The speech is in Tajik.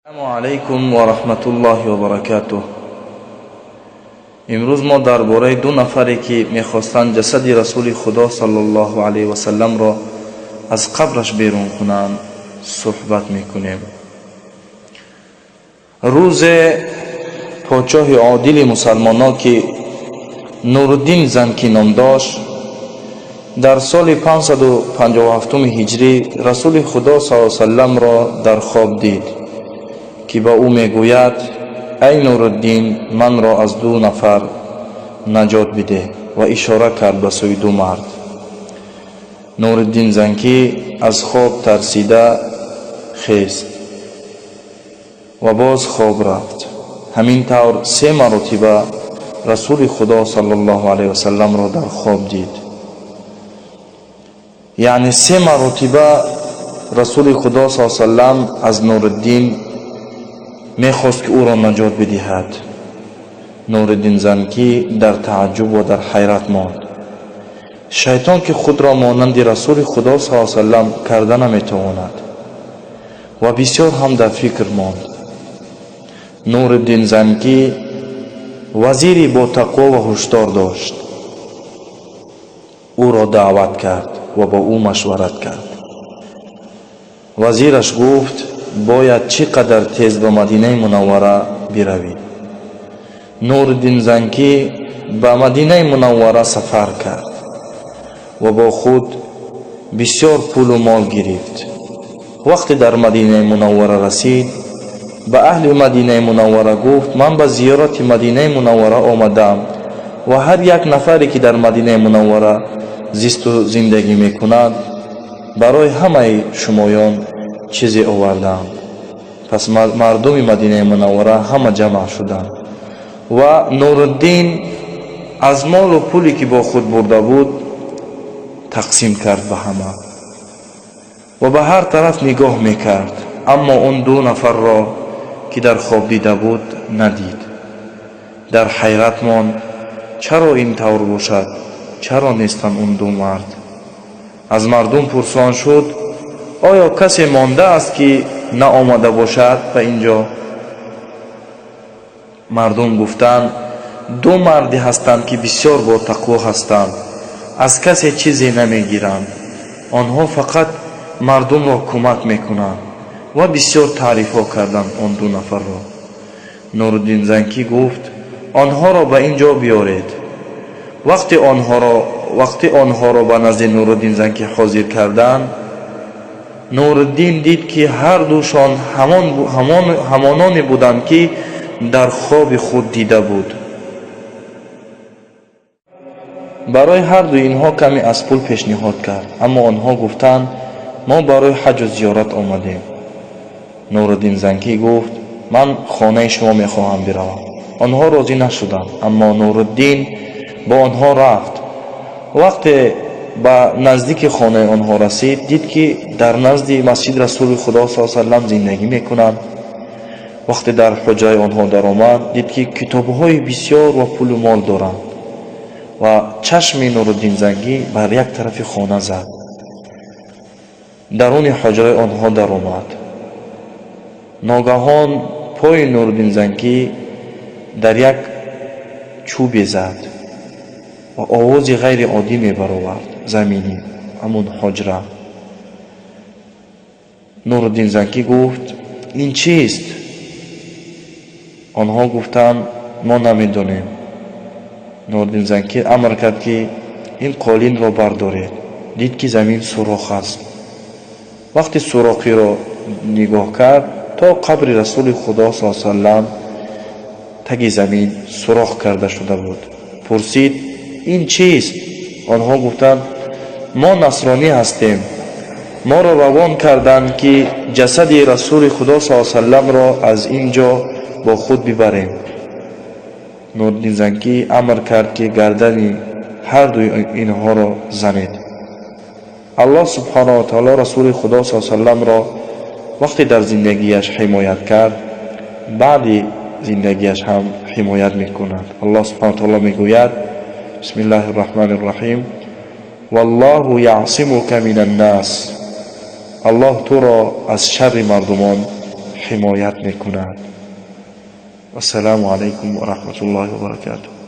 Ассалому алайкум ва раҳматуллоҳи ва баракатуҳ. Имрӯз мо дар бораи ду нафаре, ки мехостанд ҷасади Расули Худо саллаллоҳу алайҳи васалламро аз қабраш берун кунанд, суҳбат мекунем. Рӯзе подшоҳи одили мусалмонҳо, ки Нуруддин Занкӣ ном дошт, дар соли 557 ҳиҷрӣ Расули Худо саллаллоҳу алайҳи васалламро дар хоб дид, ки ба ӯ мегӯяд: «Ай Нуруддин, манро аз ду нафар наҷот бидеҳ», ва ишора кард ба сӯи ду мард. Нуриддин Занкӣ аз хоб тарсида хест ва боз хоб рафт. Ҳамин тавр се маротиба Расули Худо саллаллоҳу алайҳи васалламро дар хоб дид. Яъне се маротиба Расули Худо саллаллоҳу алайҳи васаллам аз Нуриддин мехост, ки ӯро наҷот бидиҳад. Нуриддин Занкӣ дар тааҷҷуб ва дар ҳайрат монд. Шайтон, ки худро монанди Расули Худо саллаллоҳу алайҳи васаллам карда наметавонад, ва бисёр ҳам дар фикр монд. Нуриддин Занкӣ вазири ботақво ва ҳушдор дошт. Ӯро даъват кард ва бо ӯ машварат кард. Вазираш гуфт: «Бояд чӣ қадар тез ба Мадинаи Мунаввара биравӣ». Нуриддин Занкӣ ба Мадинаи Мунаввара сафар кард ва бо худ бисёр пулу мол гирифт. Вақте дар Мадинаи Мунаввара расид, ба аҳли Мадинаи Мунаввара гуфт: «Ман ба зиёрати Мадинаи Мунаввара омадам ва ҳар як нафаре, ки дар Мадинаи Мунаввара зисту зиндагӣ мекунад, барои ҳамаи шумоён чизе овардаам». Пас мардуми Мадинаи Мунаввара ҳама ҷамъ шуданд ва Нуруддин аз молу пуле, ки бо худ бурда буд, тақсим кард ба ҳама ва ба ҳар тараф нигоҳ мекард, аммо он ду нафарро, ки дар хоб дида буд, надид. Дар ҳайрат монд: чаро ин тавр бошад? Чаро нестанд он ду мард? Аз мардум пурсон шуд: «Оё касе мондааст, ки наомада бошад ба ин ҷо?» Мардум гуфтанд: «Ду марде ҳастанд, ки бисёр ботақво ҳастанд, аз касе чизе намегиранд, онҳо фақат мардумро кӯмак мекунанд», ва бисёр таърифҳо карданд он ду нафарро. Нуруддин Занкӣ гуфт: «Онҳоро ба ин ҷо биёред». Вақте онҳоро ба назди Нуруддин Занкӣ ҳозир карданд, Нуриддин дид, ки ҳардушон ҳамононе буданд, ки дар хоби худ дида буд. Барои ҳардуи инҳо каме аз пул пешниҳод кард, аммо онҳо гуфтанд: «Мо барои ҳаҷу зиёрат омадем». Нуриддин Занкӣ гуфт: «Ман хонаи шумо мехоҳам биравам». Онҳо розӣ нашуданд, аммо Нуриддин бо онҳо рафт. Вақте ба наздики хонаи онҳо расид, дид, ки дар назди масҷиди Расули Худо са саллам зиндагӣ мекунанд. Вақте дар ҳуҷраи онҳо даромад, дид, ки китобҳои бисёр ва пулу мол доранд, ва чашми Нуруддин Зангӣ бар як тарафи хона зад. Даруни ҳуҷраи онҳо даромад. Ногаҳон пои Нуруддин Зангӣ дар як чӯбе зад ва овози ғайриоддӣ мебаровард замини ҳамун ҳуҷра. Нуруддин Занкӣ гуфт: «Ин чист?» Онҳо гуфтанд: «Мо намедонем». Нуруддин Занкӣ амр кард, ки ин қолинро бардоред. Дид, ки замин сурох аст. Вақте сурохиро нигоҳ кард, то қабри Расули Худо са саллам таги замин сурох карда шуда буд. Пурсид: «Ин чист?» Онҳо гуфтанд: «Мо насронӣ ҳастем, моро равон карданд, ки ҷасади Расули Худо са салламро аз ин ҷо бо худ бибарем». Нуриддин Занкӣ амр кард, ки гардани ҳардуи инҳоро занед. Аллоҳ субҳонаҳу ва таоло Расули Худо са салламро вақте дар зиндагиаш ҳимоят кард, баъди зиндагиаш ҳам ҳимоят мекунад. Аллоҳ субҳана таоло мегӯяд: «Бисмиллаҳи рраҳмани рраҳим, валлоҳу яъсимука мин аннас». Аллоҳ туро аз шарри мардумон ҳимоят мекунад. Вассалому алайкум ва раҳматуллоҳи ва баракатуҳ.